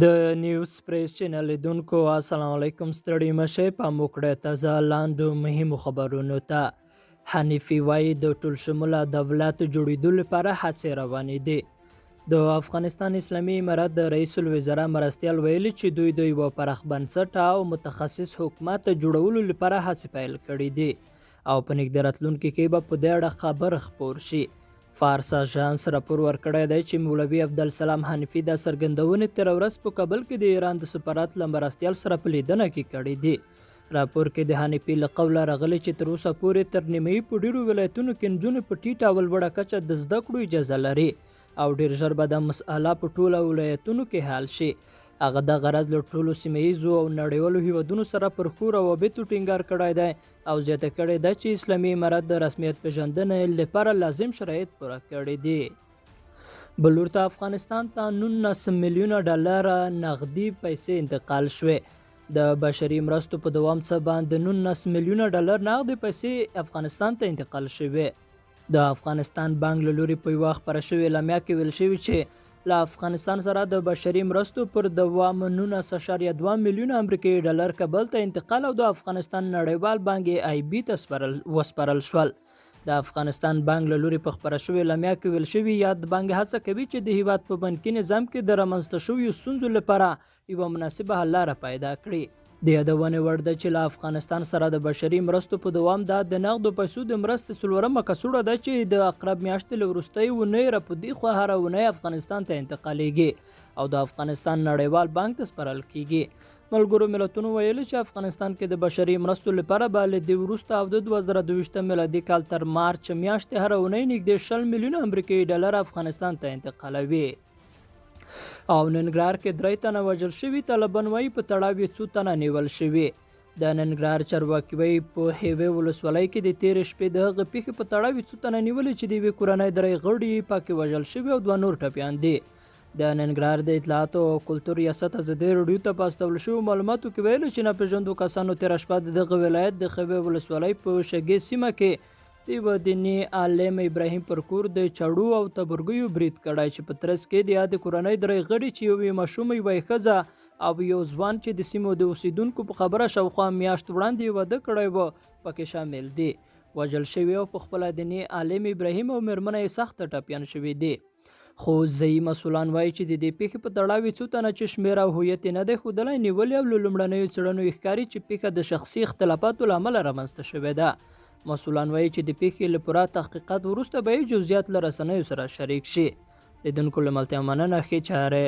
د نیوز پریس چینل لیدونکو السلام علیکم. ستړي مشه پام وکړئ تازه لاندو مهمو خبرونو ته. حنیفي وایي د ټولشموله دولت جوړېدو لپاره هڅې روانې دي. د افغانستان اسلامي امارت د رئیس الوزرا مرستیال ویلي چې دوی د یوه پراخ بنسټ او متخصص حکومت جوړولو لپاره هڅې پیل کړې دي او په نږدې راتلونکي کې به په دې اړه خبر خپور شي. فارس آژانس راپور ورکړی دی چې مولوي عبدالسلام حنیفي دا څرګندونې تېره ورځ په کابل کې د ایران د سفارت له مرستیال سره په لیدنه کې کړې دي. راپور کې د حنیفي له قوله راغلي چې تر اوسه پورې تر نیمایي په ډېرو ولایتونو کې نجونې په ټیټه او لوړه کچه د زده کړو اجازه لري او ډېر ژر به دا مسئله په ټولو ولایتونو کې حل شي. هغه دغه راز له ټولو سیمه ییزو او نړیوالو هیوادونو سره پر ښو روابطو ټینګار کړی دی او زیاته کړې ده چې اسلامي امارت د رسمیت پېژندنې لپاره لازم شرایط پوره کړي دي. بل لور ته افغانستان ته 19 میلیونه ډالر نغدي پیسې انتقال شوې. د بشري مرستو په دوام څه باندې 19 میلیونه ډالر نغدي پیسې افغانستان ته انتقال شوې. د افغانستان بانک له لوري په یوه خپره شوې اعلامیه کې ویل شوي چې له افغانستان سره د بشري مرستو پر دوام 19.2 میلیونه امریکایي ډالر کابل ته انتقال او د افغانستان نړیوال بانک ای بي ته وسپارل شول. د افغانستان بانک له لوري په خپره شوې اعلامیه کې ویل شوي یاد بانک هڅه کوي چې د هیواد په بانکي نظام کې د رامنځته شویو ستونزو لپاره یوه مناسبه حل لاره پیدا کړي. د یادونې وړ ده چې له افغانستان سره د بشري مرستو په دوام دا د نغدو پیسو د مرستې څلورمه کڅوړه ده چې د عقرب میاشتې له وروستۍ اونۍ را په دې خوا هره اونۍ افغانستان ته انتقالېږي او د افغانستان نړیوال بانک ته سپارل کېږي. ملګرو ملتونو ویلي چې افغانستان کې د بشري مرستو لپاره به له دې وروسته او د 2022 میلادي کال تر مارچ میاشتې هره اونۍ نږدې 20 میلیونه امریکایي ډالر افغانستان ته انتقالوي. او ننګرهار کې 3 تنه وژل شوي، طالبان وایي په تړاو یې څو تنه نیول شوي. د ننګرهار چارواکي وایي په هیوې ولسوالۍ کې د تېرې شپې د هغې پېښې په تړاو یې څو تنه نیولي چې د یوې کورنۍ 3 غړي پکې وژل شوي او 2 نور ټپیان دي. د ننګرهار د اطلاعاتو او کلتور ریاست ازادي راډیو ته په استول شویو معلوماتو کې ویلي چې ناپېژندو کسانو تېره شپه د دغه ولایت د خیوې ولسوالۍ په شګې سیمه کې د یوه دیني عالم ابراهیم پر کور د چړو او تبرګیو برید کړی چې په ترڅ کې د یادې کورنۍ 3 غړي چې یو یې ماشوم، یوه یې ښځه او یو ځوان چې د سیمو د اوسېدونکو په خبره شاوخوا میاشت وړاندې یې واده کړی و پکې شامل دي، وژل شوي او په خپله دیني عالم ابراهیم او مېرمنه یې سخت ټپیان شوي دي. خو ځایي مسؤلان وایي چې د دې پېښې په تړاو یې څو تنه چې شمېر او هویت یې نه دی ښودلی نیولي او له لومړنیو څېړنو یې ښکاري چې پېښه د شخصي اختلافاتو له امله رامنځته شوې ده. مسؤلان وایي چې د پېښې له پوره تحقیقات وروسته به یې جزئیات له رسنیو سره شریک شي. لیدونکو له ملتیا مننه، ښې چارې.